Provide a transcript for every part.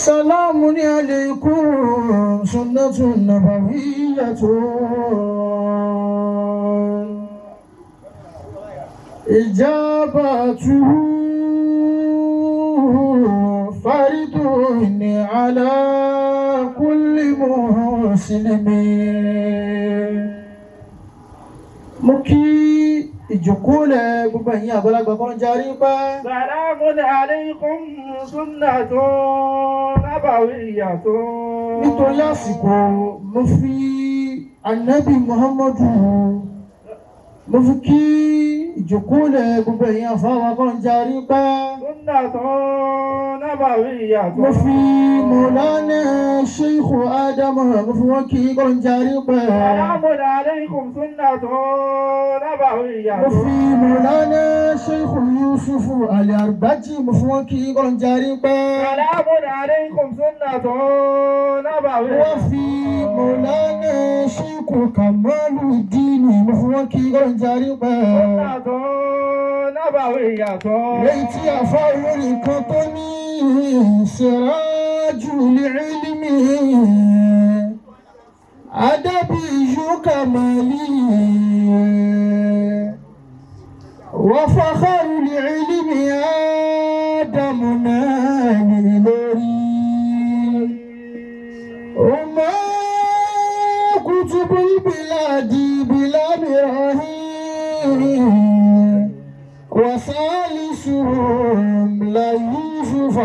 سلام عليكم سنة نبوية إجابته فرد على كل مسلم. Mo kí ìjókòó lẹ̀ gbogbo ẹ̀yin àgbàlagbà kan jarí pẹ́. سلام عليكم سنة نبوية. Nítorí àsìkò, mo fi Anabi Muhammadu, mo fi kí ìjókòó lẹ̀ gbogbo ẹ̀yin àfáwà kan jarí pẹ́. سنة نبوية. Mo fi Mọ̀lánà Sheikh Ádámù, mo fi wọ́n kí kan jarí pẹ́. سلام عليكم سنة نبوية. Mo fi Mọ̀lánà Sheikh Yusuf Ali Arbaji, mo fi wọ́n kí kan jarí pẹ́. سلام عليكم سنة نبوية. Wọ́n fi Mọ̀lánà Sheikh Kamaludin, mo fi wọ́n kí kan jarí pẹ́. سنة نبوية. Lẹ́yìn tí àfa olórin kan tó ní siraju li'ilmi adabi yukamali wa fakharu li'ilmi adamu náà ní lórí. Ọmọ kutubul biladi bila mirahi. وثالثهم لا يوسف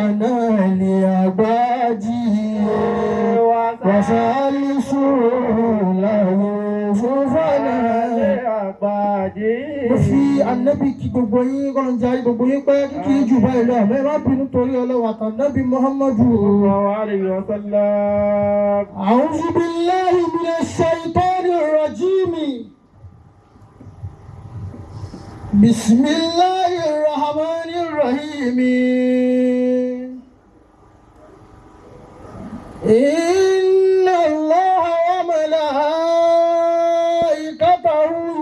لأباجي وثالثهم لا يوسف. Mo fi Anabi kí gbogbo yín, kọ́lọ́n jẹ́ gbogbo yín pẹ́ kíkí jù báyìí lọ. Àmọ́ ẹ má bínú torí ọlọ́wà tànàbí Muhammadu. الله عليه وسلم. أعوذ بالله من الشيطان الرجيم. بسم الله الرحمن الرحيم. إن الله وملائكته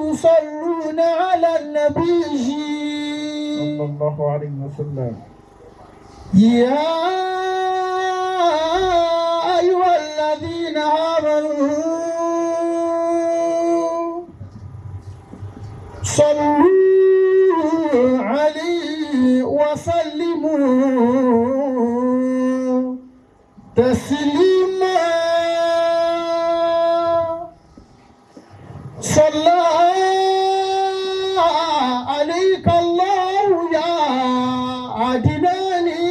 يصلون على النبي. صلى الله عليه وسلم. يا أيها الذين آمنوا صلوا عليه وسلموا تسليما. صلى عليك الله يا عدناني.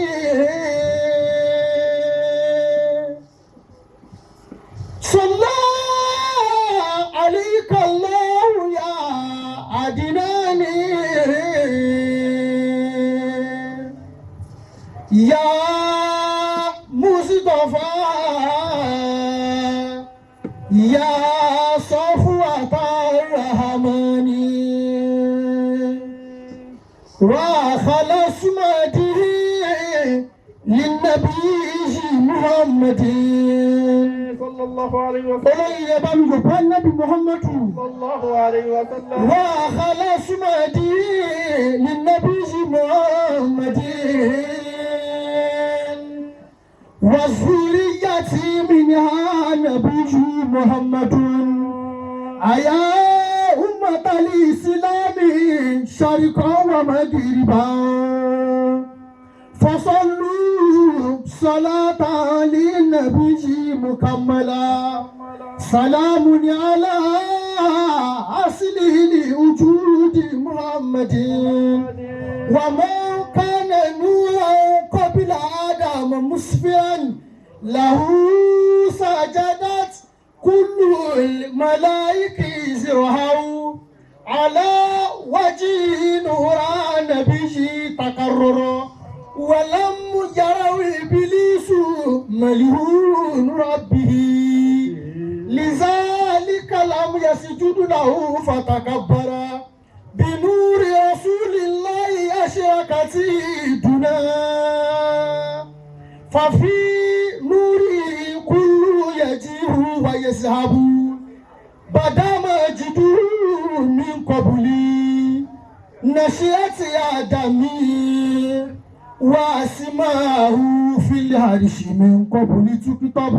صلى عليك الله يا عدناني يا مصطفى يا صفوة الرحمن وخلص ماته للنبي محمد. صلى الله عليه وسلم. Olóyè ẹ bá mi yòókù Ànábì Muhammadu. صلى الله عليه وسلم. وخلص ماته للنبي محمد وذرية منها نبي محمد. أيا أمة الإسلام شرقا ومغربا فصلوا صلاة للنبي مكملا. سلام على أصله لوجود محمد. ومن كان نورا قبل آدم مسفرا له سجدت كل الملائكة زرعه على وجه نور نبي تكرر ولم يروا إبليس ملعون ربه لذلك لم يسجد له فتكبر. بنور رسول الله أشرقت الدنا ففي نوره كل يجيه ويذهب بدا مجده من قبلي نشأة آدمي واسماه. في العرش من قبل تكتب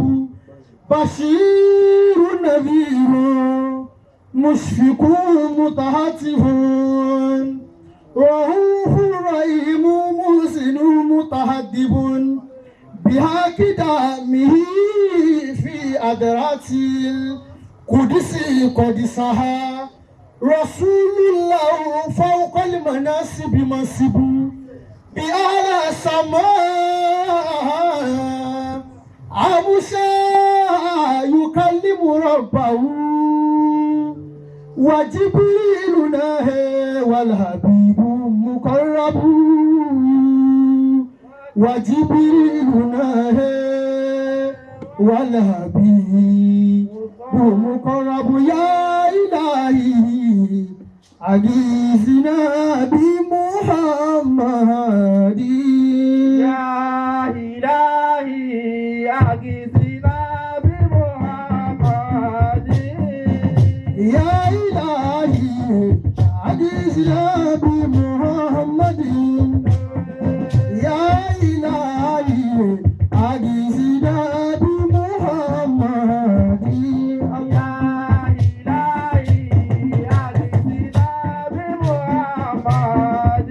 بشير نذير مشفق متهتف رؤوف رحيم محسن متهدب بها كدامه في أدرات القدس قدسها رسول الله فوق المناصب منصب بأعلى سماء عمشا يكلم ربه وجبريل نهى والحبيب مقرب وجبريل نهى والحبيب مقرب يا إلهي أغيثنا بمحمد. يا إلهي أغثنا بمحمد. يا إلهي أغيثنا بمحمد. يا إلهي أغيثنا بمحمد. يا إلهي أغثنا بمحمد.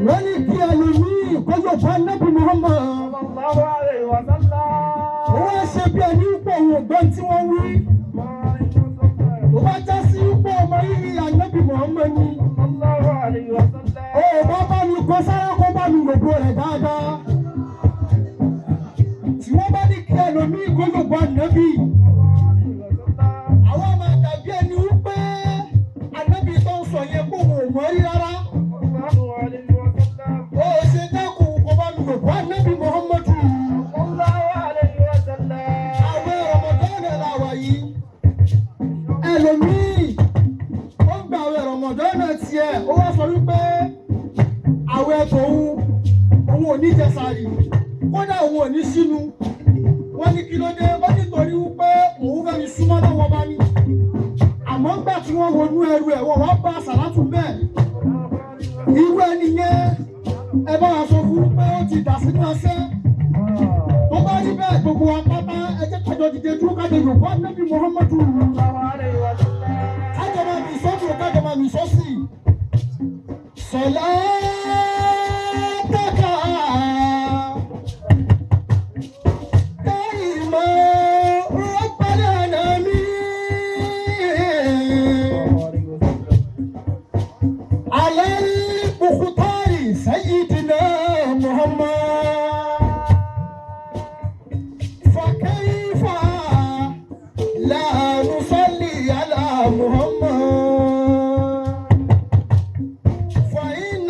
Wọ́n ní kí ẹlòmíì kó yóò bá Nábì Muhammad. صلى الله عليه وسلم. Wọ́n ṣe bí ẹni pọ̀ òun ògbọ́n tí wọ́n wí. Tó bá já sí pọ̀ ọmọ rírì Ànábì Muhammad ni. صلى الله عليه وسلم. Ó bá bá mi kó sára kó bá mi rògbò rẹ̀ dáadáa. Tí wọ́n bá ní kí ẹlòmíì kó yóò bá Nábì. Àwọn máa dàbí ẹni wípé Ànábì tó ń sọ yẹn kó òun ò mọ̀ rí rárá. الله عليه وسلم. Ó ṣe dákun kó bá mi rògbò Ànábì Muhammadu. صلى الله عليه وسلم. Àwẹ̀ Ramadan la wà yìí. Ẹlòmíì ó ń gba àwẹ̀ Ramadan tiẹ̀, ó wá sọ wípé àwẹ̀ tòun òun ò ní jẹ sààrì, kódà òun ò ní sínú. Wọ́n ní kí ló dé? Ó nítorí wípé òun fẹ́ mi súnmọ́ lọ́wọ́ bá ní. Àmọ́ ńgbà tí wọ́n wọnú ẹrù ẹ̀ wọ́n wá bá sàlátù bẹ́ẹ̀. Irú ẹni yẹn ẹ bá wa sọ fún pé ó ti dà sínú ọṣẹ́. Tó bá rí bẹ́ẹ̀ gbogbo wa pátá ẹ jẹ́ kájọ dìde dúró kájọ Yorùbá Nábì Muhammadu. صلى الله عليه وسلم. Kájọ máa mì sọ́tún kájọ máa mì sọ́sì. Sọlá tẹ́ka káyìmọ̀ rọ́pàdé náà mi. على المختار سيدنا محمد فكيف لا نصلي على محمد فإن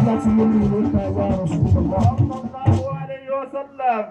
Láti mú mi lórí ẹwà Rasulullah. Sallallahu alayhi wa sallam.